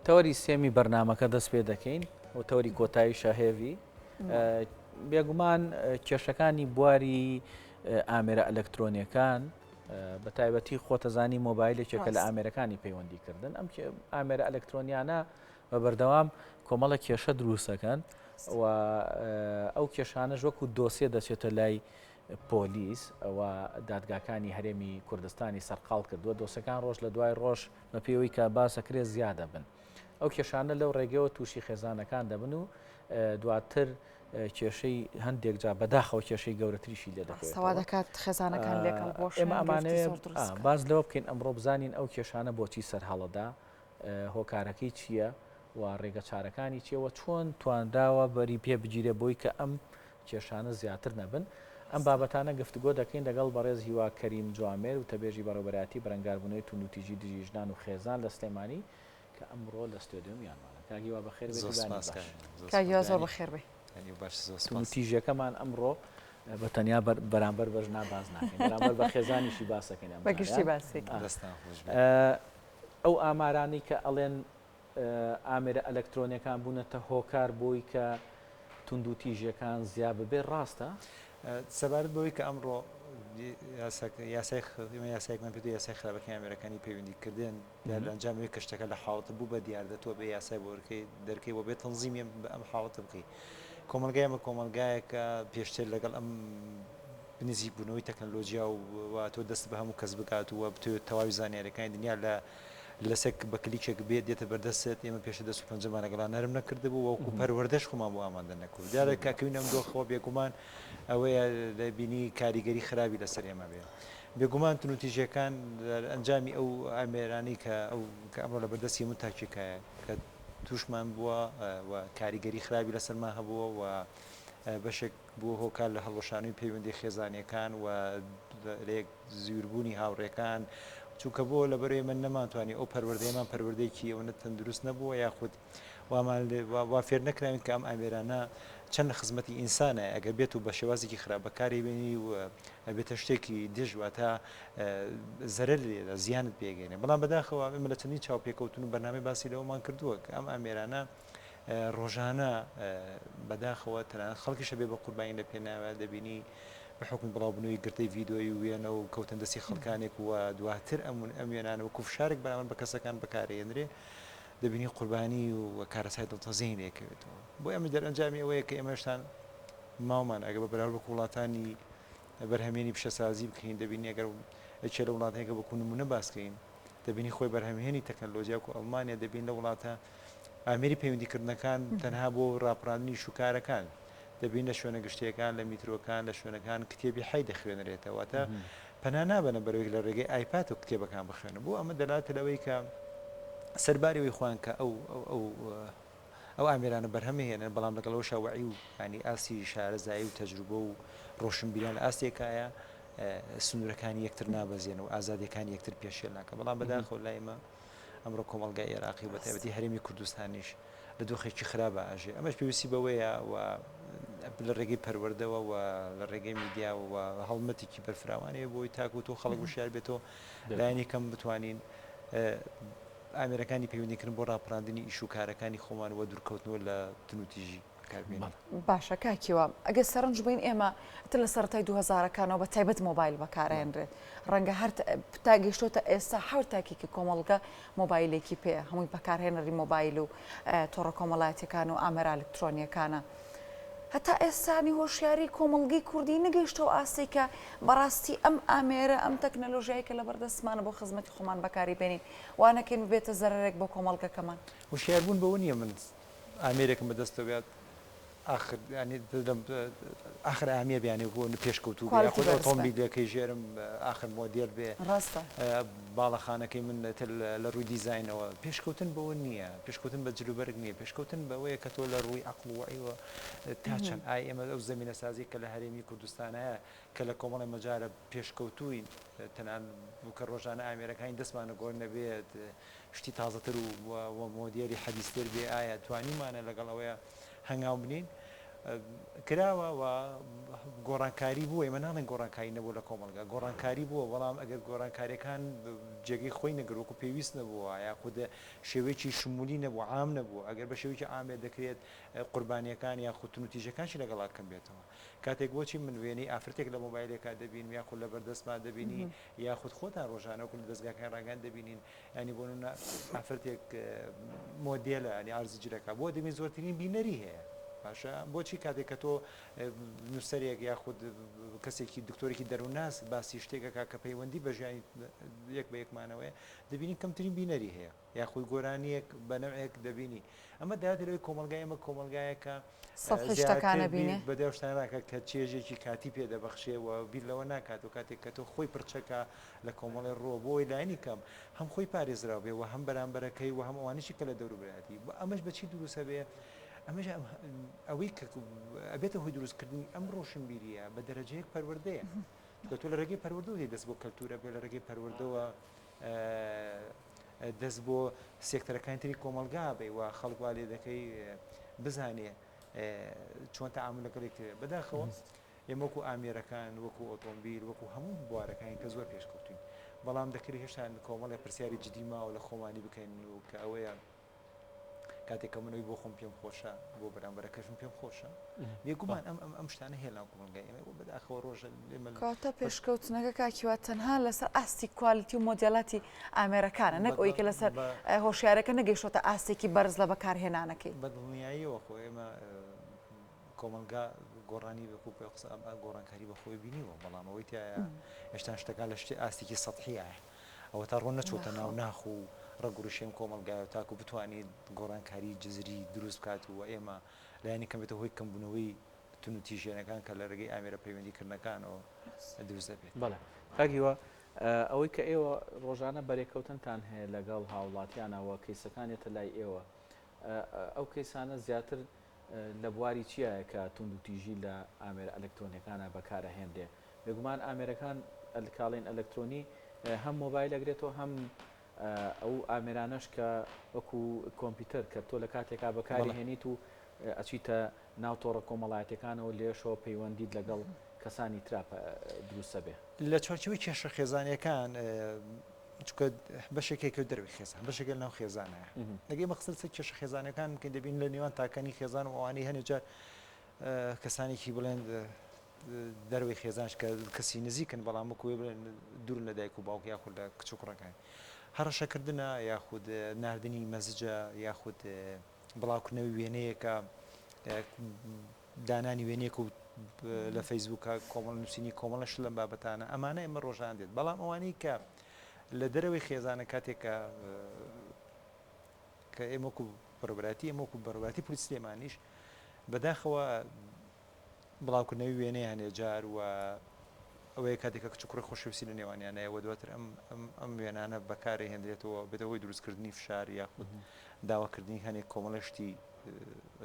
تەوەری سێمی بەرنامەکە دەست پێ دەکەین و تەوەری کۆتاییشە هێڤی. بێگومان کێشەکانی بواری ئامێرە ئەلکترۆنیەکان بە تایبەتی خۆتەزانی مۆبایل یەکێکە لە ئامێرەکانی پەیوەندیکردن ئەم ئامێرە ئەلکترۆنیانە بە بەردەوام کۆمەڵە کێشە دروستەکەن و ئەو کێشانەش وەکو دۆسیە دەچێتە لای پۆلیس و دادگاکانی هەرێمی کوردستانی سەرقاڵ کردووە دۆسەکان ڕۆژ لە دوای ڕۆژ بە پێوەی کە باسەکرێ زیادە بن ئەو کێشانە لەو ڕێگەوە تووشی خێزانەکان دەبن و دواتر کێشەی هەندێک جا بەداخەوە کێشەی گەورەتریشی لێ دەکەوێتەوە. دەکات خێزانەکان لێک هەڵبوەشێن، ئێمە ئەمانەوێ باس لەوە بکەین ئەمڕۆ بزانین ئەو کێشانە بۆچی سەرهەڵەدا، هۆکارەکەی چییە و ڕێگە چارەکانی چییە و چۆن توانراوە بەری پێ بگیرێ بۆی کە ئەم کێشانە زیاتر نەبن. ئەم بابەتانە گفتوگۆ دەکەین لەگەڵ بەڕێز هیوا کەریم جوامێر وتەبێژی بەڕێوەبەرایەتی بەرەنگاربوونەوەی توندوتیژی دژی ژنان و خێزان لە سلێمانی کە ئەمڕۆ لە ستۆدیۆ میانمانە. کاک هیوا بەخێر بێیت و زۆر بەیانی سپاس باش. کاک زۆر کاک سپاس هیوا زۆر بەیانی بەخێر بێی. بەیانی باش زۆر سپاس. توندوتیژیەکەمان ئەمڕۆ بە تەنیا بەرامبەر بە ژنان باس ناکەین، بەرامبەر بە خێزانیشی باس دەکەین ئەم بە گشتی جارەیان. باسی کەین. دەستتان خۆش بێ. ئەو ئامارانەی کە ئەڵێن ئامێرە ئەلەکترۆنیەکان بوونەتە هۆکار بۆی کە توندوتیژیەکان زیا ببێ ڕاستە؟ سەبارەت بەوەی کە ئەمڕۆ یاسای ئێمە یاسایەکمان پێ یاسای خراپەکانی ئامێرەکانی پەیوەندیکردن دیار لە ئەنجامی ئەوەی کە شتەکە لە حاڵەتە بوو بە دیاردە تۆ بێ یاسای بۆ دەرکەی دەرکەی و بێ تەنزیمی ئەم حاڵەتە بکەی کۆمەڵگای ئێمە کۆمەڵگایەکە پێشتر لەگەڵ ئەم نزیکبوونەوەی تەکنەلۆجیا و تۆ دەست بە هەموو کەس بگات و بتەوێت تەواوی زانیاریەکانی دنیا لە لەسەر بە کلیکێک بێت دێتە بەردەستت ئێمە پێشتر دەست و پەنجەمان لەگەڵا نەرم نەکردبوو وەکو پەروەردەش خۆمان بۆ ئامادە نەکرد دیارە کە کەوینە ئەم دۆخەوە بێگومان ئەوەیە دەبینی کاریگەری خراپی لەسەر ئێمە بێ بێگومان توندوتیژیەکان ئەنجامی ئەو ئامێرانەی کە ئەو کە ئەمڕۆ لە بەردەستی هەموو تاکێکایە کە تووشمان بووە و کاریگەری خراپی لەسەرمان هەبووە و بەشێک بووە هۆکار لە هەڵوەشانەوەی پەیوەندی خێزانیەکان و لەیەک زویربوونی هاوڕێکان، چونکە بۆ لەبەر ئێمە نەمانتوانی ئەو پەروەردەیەمان پەروەردەیەکی ئەوەنە تەندروست نەبووە یاخود وامان وا فێر نەکراوین کە ئەم ئامێرانە چەند لە خزمەتی ئینسانە ئەگەر بێت و بە شێوازێکی خراپ بەکاری بێنی و ئەبێتە شتێکی دژ واتە زەرەر لێدا زیانت پێگەێنێ بەڵام بەداخەوە ئێمە لە چەندین چاوپێکەوتن و بەرنامەی باسی لەوەمان کردووە کە ئەم ئامێرانە ڕۆژانە بەداخەوە تەنانەت خەڵکیش ئەبێ بە قوربانی لە پێناویا دەبینی بە حوکمی بڵاوبوونەوەی گرتەی ڤیدۆیی و وێنە و کەوتن دەستی خەڵکانێک و دواتر ئەم ئەم وێنانە وەکوو فشارێک بەرامبەر بە کەسەکان بەکارئێنرێ دەبینی قوربانی و کارەساتی دڵتەزێنی لێکەوێتەوە بۆیە ئەمە دەرئەنجامی ئەوەیە کە ئێمە هێشتان ماومان ئەگەر بە بەراورد وەکوو وڵاتانی بەرهەمێنی پیشەسازی بکەین دەبینی ئەگەر یەکێ لە وڵاتێکە وەکوو نموونە باس کەین دەبینی خۆی بەرهەمهێنی تەکنەلۆجیا وەکو ئەڵمانیا دەبین لە وڵاتە ئامێری پەیوەندیکردنەکان تەنها بۆ ڕاپەڕاندنی شوکارەکان دەبین لە شوێنە گشتیەکان لە میترۆکان لە شوێنەکان کتێبی حەی دەخوێنرێتەوە واتە پەنا نابەنە بەرەوەی لە ڕێگەی ئایپاد و کتێبەکان بخوێنن بۆ ئەمە دەلالەتە لەوەی کە سەرباری ئەوەی خۆیان کە ئەو ئەو ئەو ئامێرانە بەرهەم هێنن بەڵام لەگەڵ ئەوەشا وەعی و یانی ئاستی شارەزایی و تەجروبە و ڕۆشنبیریان لە ئاستێکایە سنوورەکانی یەکتر نابەزێن و ئازادیەکانی یەکتر پێشێل ناکە بەڵام بەداخەوە لای ئێمە ئەمڕۆ کۆمەڵگای ئێراقی و بەتایبەتی هەرێمی کوردستانیش لە دۆخێکی خراپە ئاژێ ئەمەش پێویستی بەوەیە و لە ڕێگەی پەروەردەوە و لە ڕێگەی میدیا و هەڵمەتێکی بەرفراوانەیە بۆی تاکو تۆ خەڵک وشیار بێتەوە لایەنی کەم بتوانین ئامێرەکانی پەیوەندیکردن بۆ ڕاپەڕاندنی ئیش و کارەکانی خۆمان و دوورکەوتنەوە لە توندوتیژی بەکاربێنین. باشە کاک هیوا ئەگەر سەرنج بەین ئێمە تر لە سەرەتای دوو هەزارەکانەوە بە تایبەت مۆبایل بەکارئەهێنرێت ڕەنگە هەر تا گەیشتۆتە ئێستا هەر تاکێکی کۆمەڵگە مۆبایلێکی پێیە هەمووی بەکارهێنەری مۆبایل و تۆڕە کۆمەڵایەتیەکان و ئامێرە ئەلکترۆنیەکانە هەتا ئێستانی هۆشیاری کۆمەڵگەی کوردی نەگەیشتەوە ئاستێک کە بەڕاستی ئەم ئامێرە ئەم تەکنەلۆژیای کە لەبەردەستمانە بۆ خزمەتی خۆمان بەکاری بێنین وا نەکەین ببێتە زەرەرێک بۆ کۆمەڵگەکەمان. هۆشیاربوون بەوە نییە من ئامێرێکم بەدەستەوە بێت ئاخر یانی ئاخر ئامێر بێ یانی بۆ پێشکەوتوو بێ کوالیتی یاخود بەرز بێ. ئۆتۆمبیلەکەی ژێرم ئاخر مۆدێل بێ ڕاستە. باڵەخانەکەی من تر لە ڕووی دیزاینەوە پێشکەوتن بەوە نییە پێشکەوتن بە جلوبەرگ نییە پێشکەوتن بەوەیە کە تۆ لە ڕووی عەقڵ و وەعیەوە تا چەند ئای ئێمە ئەو زەمینەسازیە کە لە هەرێمی کوردستان هەیە کە لە کۆمەڵی مەجالە پێشکەوتووین تەنان کە ڕۆژانە ئامێرەکانی دەستمان گۆڕ نەبێت شتی تازەتر و و مۆدێلی حەدیستر بێ ئایا توانیومانە لەگەڵ ئەوەیا هەنگاو بنێین؟ کراوە و گۆڕانکاری بووە، ئێمە ناڵێین گۆڕانکاری نەبووە لە کۆمەڵگا، گۆڕانکاری بووە، بەڵام ئەگەر گۆڕانکارییەکان جێگەی خۆی نەگرت وەکو پێویست نەبووە یاخود شێوەیەکی شمولی نەبووە، عام نەبووە، ئەگەر بە شێوەیەکی عام بێت دەکرێت قوربانییەکان یاخود توندوتیژیەکانشی لەگەڵا کەم بێتەوە. کاتێک بۆچی من وێنەی ئافرەتێک لە مۆبایلێکا دەبینم یاخود لە بەردەستما دەبینی یاخود خۆتان ڕۆژانە وەکو لە دەزگاکانی ڕاگەیاندن دەبینین یانی بۆ نمونە ئافرەتێک مۆدێلە ینی عەرزی جلەکە بۆ دەبین زۆرترین بینەری هەیە باشە بۆچی کاتێک کە تۆ نووسەرێک یاخود کەسێکی دکتۆرێکی دەروونناس باسی شتێکەکە کە پەیوەندی بە ژیانی یەک بە یەکمانەوەیە دەبینین کەمترین بینەری هەیە یاخود گۆرانیەک بە نەوعێک دەبینی ئەمە دەهاتە لەوەی کۆمەڵگای ئێمە کۆمەڵگایەکە سەتحی شتەکان زیاتر ئەبینێ. بیر بەدەو شتانە ناکات کە چێژێکی کاتی پێ دەبەخشێ و بیر لەوە ناکات و کاتێک کە تۆ خۆی پڕچەکە لە کۆمەڵێ ڕووە بۆ ئەوەی لایەنی کەم هەم خۆی پارێزراو بێ و هەم بەرامبەرەکەی و هەم ئەوانەشی کە لە دەوروبەرایەتی و ئەمەش بە چی دروست ئەبێ ئەمەش ئەوەی کە ئەبێتە هۆی دروستکردنی ئەم ڕۆشنبیرییە بە دەرەجەیەک پەروەردەیە چونکە تۆ لە ڕێگەی پەروەردەوە دێی دەست بۆ کەلتوور ئەبێ لە ڕێگەی پەروەردەوە دەست بۆ سێکتەرەکانی تری کۆمەڵگا بەی و خەڵک وا لێ دەکەی بزانێ چۆن تەعامول لەگەڵ یەکتر بەداخەوە ئێمە وەکو ئامێرەکان وەکو ئۆتۆمبیل وەکو هەموو بوارەکانی کە زۆر پێشکەوتوین بەڵام دەکرێت هێشتا کۆمەڵێ پرسیاری جدی ماوە لە خۆمانی بکەین و کە ئەوەیە کاتێک کە من ئەوی بۆ خۆم پێم خۆشە بۆ بەرامبەرەکەشم پێم خۆشە بێگومان ئەم ئەم ئەم شتانە هەیە لەناو کۆمەڵگای ئێمە بۆ بەداخەوە ڕۆژە ئێمە کەواتە پێشکەوتنەکە کاک هیوا تەنها لەسەر ئاستی quality و مۆدێلاتی ئامێرەکانە نەک ئەوەی کە لەسەر هۆشیارەکە نەگەیشتۆتە ئاستێکی بەرز لە بەکارهێنانەکەی. بە دڵنیاییەوە خۆ ئێمە کۆمەڵگا گۆڕانی وەکو پێ قسە گۆڕانکاری بەخۆی بینیوە بەڵام ئەوەی تایە هێشتا شتەکان لە شتێ ئاستێکی سەتحیایە ئەوەتا ڕۆ نەچۆتە ناو ناخ و ڕەگ و ڕیشەی ئەم کۆمەڵگایەوە تاکو بتوانێت گۆڕانکاری جزری دروست بکات و ئێمە لایەنی کەم بێتە هۆی کەمبوونەوەی توندوتیژییەکان کە لە ڕێگەی ئامێرە پەیوەندیکردنەکانەوە دروست دەبێت. بەڵێ کاک هیوا، ئەوەی کە ئێوە ڕۆژانە بەرێکەوتنتان هەیە لەگەڵ هاوڵاتیانە و کەیسەکان یەتە لای ئێوە، ئەو کەیسانە زیاتر لە بواری چیایە کە توندوتیژی لە ئامێرە ئەلکترۆنیەکانە بەکارئەهێنرێ؟ بێگومان ئامێرەکان کاڵین ئەلکترۆنی هەم مۆبایل ئەگرێتەوە هەم ئەو ئامێرانەش کە وەکو کۆمپیوتەر کە تۆ لە کاتێکا بەکاری هێنیت و ئەچیتە ناو تۆڕە کۆمەڵایەتەکانەوە لێشەوە پەیوەندیت لەگەڵ کەسانی ترا دروستە بێ. لە چوارچێوەی کێشە خێزانیەکان چونکە بەشێک هەیە کە دەرەوەی خێزان بەشێک لە ناو خێزان هەیە ئەگەر ئێمە قسە لەسەر کێشە خێزانەکان بکەین دەبین لە نێوان تاکانی خێزان و ئەوانەی هەنێ جار کەسانێکی بڵێن دەرەوەی خێزانش کە کەسی نزیکن بەڵام وەکو بڵێن دوور لە دایک و باوک یاخود لە کچ و کوڕەکان هەڕەشەکردنە یاخود ناردنی مەسجە یاخود بڵاوکردنەوەی وێنەیەکە دانانی وێنەیەک و لە فەیسبووکە کۆمەڵ نووسینی کۆمەڵە شت لەم بابەتانە ئەمانە ئێمە ڕۆژان دێت بەڵام ئەوانەی کە لە دەرەوەی خێزانە کاتێک کە کە ئێمە وەکو بەڕێوەبەرایەتی ئێمە وەکو بەڕێوەبەرایەتی پۆلیسی سلێمانیش بەداخەوە بڵاوکردنەوەی وێنەی هەنێ جار و ئەوەیە کاتێک کە کچ و کوڕی خۆشەویستی لە نێوانیان هەیە و دواتر ئەم ئەم ئەم وێنانە بەکارهێنرێتەوە بێتە هۆی دروستکردنی فشار یاخود داواکردنی هەنێک کۆمەڵە شتی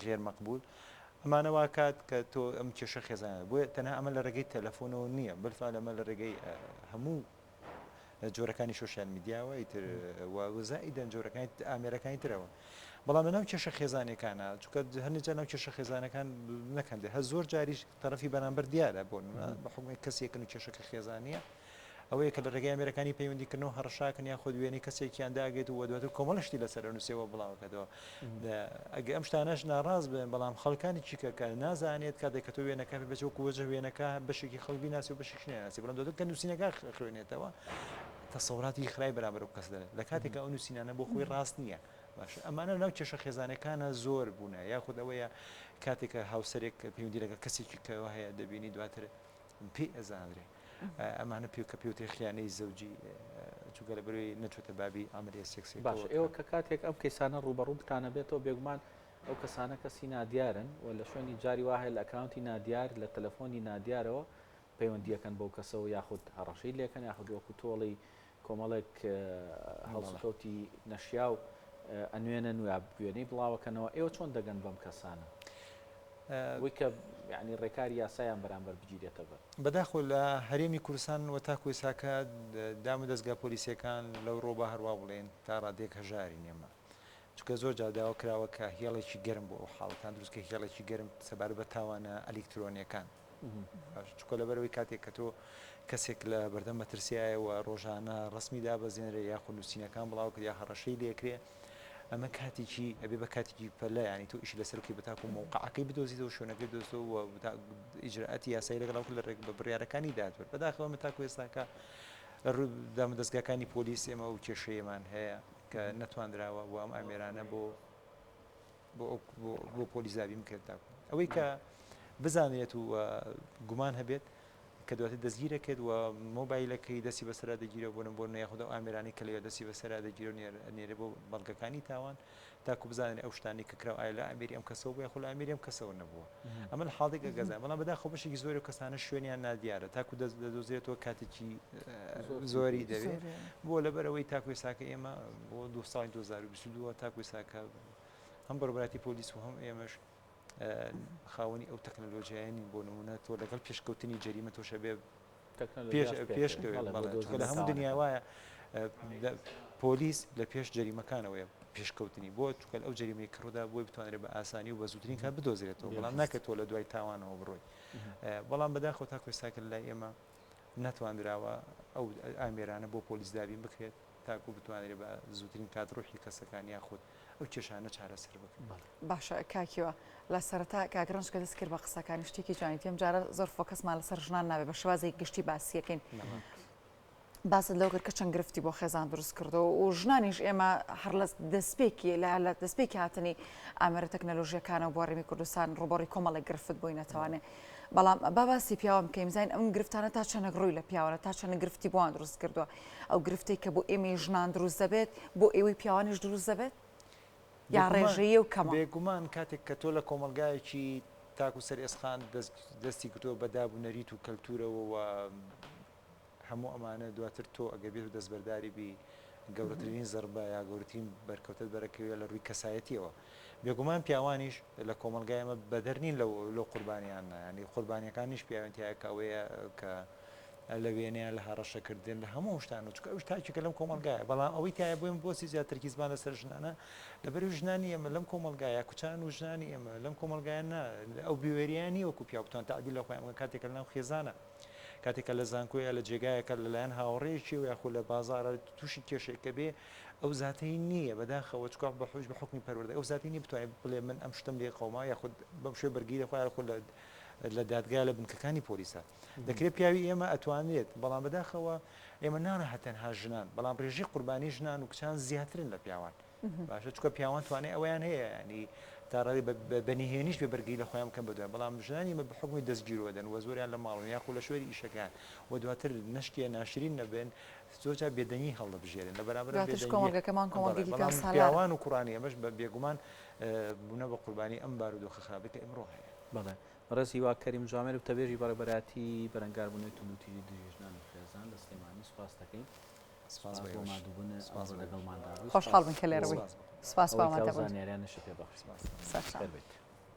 غێر مەقبول ئەمانە واکات کە تۆ ئەم کێشە خێزانە بۆیە تەنها ئەمە لە ڕێگەی تەلەفۆنەوە نییە بلفعل ئەمە لە ڕێگەی هەموو جۆرەکانی شۆشیال میدیاوە ئیتر و زائیدەن جۆرەکانی ئامێرەکانی ترەوە بەڵام لەناو کێشە خێزانەکانە چونکە هەندێک جار ناو کێشە خێزانەکان نەکەندێ هەر زۆر جاریش تەرەفی بەرامبەر دیارە بۆ بە حکومی کەسێکن و کێشەکە خێزانیە ئەوەیە کە لە ڕێگەی ئامێرەکانی پەیوەندیکردنەوە هەڕەشاکن یاخود وێنەی کەسێکیان داگێت و دواتر کۆمەڵە شتی لەسەر ئەنووسێەوە بڵاوکەدەوە ئەگە ئەم شتانەش ناڕاست بن بەڵام خەڵکانی چیکە کە نازانێت کاتێک کە تۆ وێنەکە بەچ وەکو وەجه وێنەکە بەشێکی خەڵک بیناسی و بەشێکی ناسی بەڵام دواتر کە نووسینەکە خوێنێتەوە تەسەوراتی خراپی بەرامبەر ئەو کەس دەرێت لە کاتێک ئەو نووسینانە بۆ خۆی ڕاست نییە باشە ئەمانە ناو کێشە خێزانەکانە زۆر بوونە یاخود ئەوەیە کاتێک کە هاوسەرێک پەیوەندی لەگەڵ کەسێکی کەەوە هەیە دەبینی دواتر پێی ئەزانرێ ئەمانە پێ کە پێوترێ خیانەی زەوجی چونکە لە بەرەوەی نەچۆتە بابی عەمەلیە سێکسیەکەوە باشە ئێوە کە کاتێک ئەم کەیسانە ڕووبەڕوو بتانەبێتەوە بێگومان ئەو کەسانە کەسی نادیارن و لە شوێنی جاری وا هەیە لە ئەکاونتی نادیار لە تەلەفۆنی نادیارەوە پەیوەندیەکەن بەو کەسەوە یاخود هەڕەشەی لێکەن یاخود وەکو تۆڵی کۆمەڵێک هەڵسوکەوتی نەشیاو ئەنوێنن و یا وێنەی بڵاوەکەنەوە ئێوە چۆن دەگەن بەم کەسانە؟ بۆی کە یانی ڕێکاری یاسایان بەرامبەر بگیرێتە بەر. بەداخەوە لە هەرێمی کوردستان و تاکو ئێستاکە دام و دەزگا پۆلیسیەکان لەو ڕۆ با هەروا بڵێین تا ڕادەیەک هەژارین ئێمە. چونکە زۆر جار داوا کراوە کە هێڵێکی گەرم بۆ ئەو حاڵەتان دروست کە هێڵێکی گەرم سەبارەت بە تاوانە ئەلیکترۆنیەکان باش چونکە لەبەرەوەی کاتێک کە تۆ کەسێک لە بەردەم مەترسیایە و ڕۆژانە ڕسمی دابەزێنرێ یاخود نووسینەکان بڵاو کرد یا هەڕەشەی لێکرێ ئەمە کاتێکی ئەبێ بە کاتێکی پەلە ینی تۆ ئیشی لەسەر بکەی بەتاکو مەوقعەکەی بدۆزیتەوە شوێنەکەی بدۆزیتەوە و ئیجرائاتی یاسایی لەگەڵ ئەو لە ڕێک بە بڕیارەکانی دادوەر بەداخەوە ئەمە تاکو ئێستاکە لە ڕووی دامودەزگاکانی پۆلیس ئێمە ئەو کێشەیەمان هەیە کە نەتواندراوە بۆ ئەم ئامێرانە بۆ بۆ پۆلیس دابین بکرێت تاکو ئەوەی کە بزانرێت و گومان هەبێت کە دواتر دەستگیرەکرێت و مۆبایلەکەی دەستی بەسەرا دەگیرێت بۆ بۆ یاخود ئەو ئامێرانەی کە لەوێ دەستی بەسەرا دەگیرێت و نێرێ بۆ بەڵگەکانی تاوان تاکو بزانرێت ئەو شتانەی کە کراوە ئایا لە ئامێری ئەم کەسەوە بووە یاخود لە ئامێری ئەم کەسەوە نەبووە ئەمە لە حاڵێک ئەگەزان بەڵام بەداخەوە بەشێکی زۆری ئەو کەسانە شوێنیان نادیارە تاکو دەست دەدۆزرێتەوە کاتێکی زۆری دەوێت بۆ لەبەرەوەی تاکو ئێستاکە ئێمە بۆ دو ساڵی 2022 تاکو ئێستاکە هەم بەڕێوەبەرایەتی پۆلیس و هەم ئێمەش خاوەنی ئەو تەکنەلۆژیایە نین بۆ نمونە تۆ لەگەڵ پێشکەوتنی جەریمە تۆش ئەبێ پێش لە هەموو دنیا وایە پۆلیس لە پێش جەریمەکانەوەیە پێشکەوتنی بۆ چکە ئەو جەریمەی کڕدا بۆی بتوانرێت بە ئاسانی و بە زووترین کات بدۆزرێتەوە بەڵام ناکە تۆ لە دوای تاوانەوە بڕۆی بەڵام بەداخەوە تا کوێستاکە لای ئێمە نەتواندراوە ئەو ئامێرانە بۆ پۆلیس دابین بکرێت تاکو بتوانرێت بە زووترین کات ڕوحی کەسەکان یاخود ئەو کێشانە چارەسەر بکرێت. باشە کاک هیوا لە سەرەتا کاک ڕەنج کە دەست کرد بە قسەکانی شتێکی جوانی تێم جارە زۆر focus مان لەسەر ژنان نابێ بە شێوازێکی گشتی باسیەکەین باست لەو کرد کە چەند گرفتی بۆ خێزان دروست کردو و ژنانیش ئێمە هەر لە دەستپێکی لە لە دەستپێکی هاتنی ئامێرە تەکنەلۆژیەکانەوە بۆ هەرێمی کوردستان ڕووبەڕووی کۆمەڵێک گرفت بووینەتەوانێ بەڵام با باسی پیاوان بکەین بزانین ئەم گرفتانە تا چەندێک ڕووی لە پیاوانە تا چەند گرفتی بۆیان دروست کردووە ئەو گرفتەی کە بۆ ئێمەی ژنان دروست دەبێت بۆ ئێوەی پیاوانیش دروست دەبێت یا ڕێژەیە و کەمە؟ بێگومان کاتێک کە تۆ لە کۆمەڵگایەکی تاکو سەر ئێسقان دەستی گرتووە بە داب و نەریت و کەلتورەوە و هەموو ئەمانە دواتر تۆ ئەگەر بێت و دەستبەرداری بی گەورەترین زەربە یا گەورەترین بەرکەوتەت بەرەکەوێ لە ڕووی کەسایەتیەوە. بێگومان پیاوانیش لە کۆمەڵگای ئێمە بەدەر نین لەو لەو قوربانیانە یانی قوربانیەکانیش پیاویان تیایە کە ئەوەیە کە لە وێنەیان لە هەڕەشەکردن لە هەموو شتان و چونکە ئەوش تاکێکە لەم کۆمەڵگایە بەڵام ئەوەی تایە بۆیم بۆچی زیاتر تەرکیزمان لەسەر ژنانە لەبەرو ژنانی ئێمە لەم کۆمەڵگایە کچان و ژنانی ئێمە لەم کۆمەڵگایە نا ئەو بوێریان نییە وەکو پیاو بتوان تەعبیر لە خۆیان بکەن کاتێک کە لەناو خێزانە کاتێک کە لە زانکۆیە لە جێگایەکە لەلایەن هاوڕێیەکیەوە یاخود لە بازاڕە تووشی کێشەیەکە بێ ئەو زاتەی نییە بەداخەوە چکا بە حوش بە حکمی پەروەردە ئەو زاتی نییە بتوانێت بڵێ من ئەم شتم لێ قەوما یاخود بەم شێوە بەرگری لە خۆی یاخود لە لە دادگا لە بنکەکانی پۆلیسە دەکرێت پیاوی ئێمە ئەتوانرێت بەڵام بەداخەوە ئێمە ناڕەحەت تەنها ژنان بەڵام ڕێژەی قوربانی ژنان و کچان زیاترن لە پیاوان باشە چونکە پیاوان توانای ئەوەیان هەیە ینی تا ڕادەی بە نهێنیش بێ بەرگری لە خۆیان بکەن بەدوای بەڵام ژنانی ئێمە بە حوکمی دەستگیرۆدەن و زۆریان لە ماڵن یاخود لە شوێنی ئیشەکەیان و دواتر نەشتیە ناشرین نەبن زۆر جار بێدەنگی هەڵدەبژێرن لە بەرامبەر دواترش بێدەنگیە کۆمەڵگەکەمان بەڵێ کۆمەڵگەیەکی بەڵام پیاوسالارە. پیاوان و کوڕانی ئێمەش بە بێگومان بوونە بە قوربانی ئەم بارودۆخە خراپەی کە ئیمڕۆ هەیە. بەڵێ بەڕێز هیوا کەریم جوامێر وتەبێژی بەڕێوەبەرایەتی بەرەنگاربوونەوەی توندوتیژی دژی ژنان و خێزان لە سلێمانی سوپاست دەکەین. سپاس سپاس بۆ بۆ ئێوەش. ماندووبوونت سپاس ئەمڕۆ بۆ ئێوەش. لەگەڵماندا بووی. خۆشحاڵ سپاس بووین کە لێرە بۆ بووین. سپاس بۆ سپاس بۆ ئەوەی کە ئەو ئامادەبوونت. زانیاریانەشت پێ بەخشی. سەرچاو. خێر بێیت.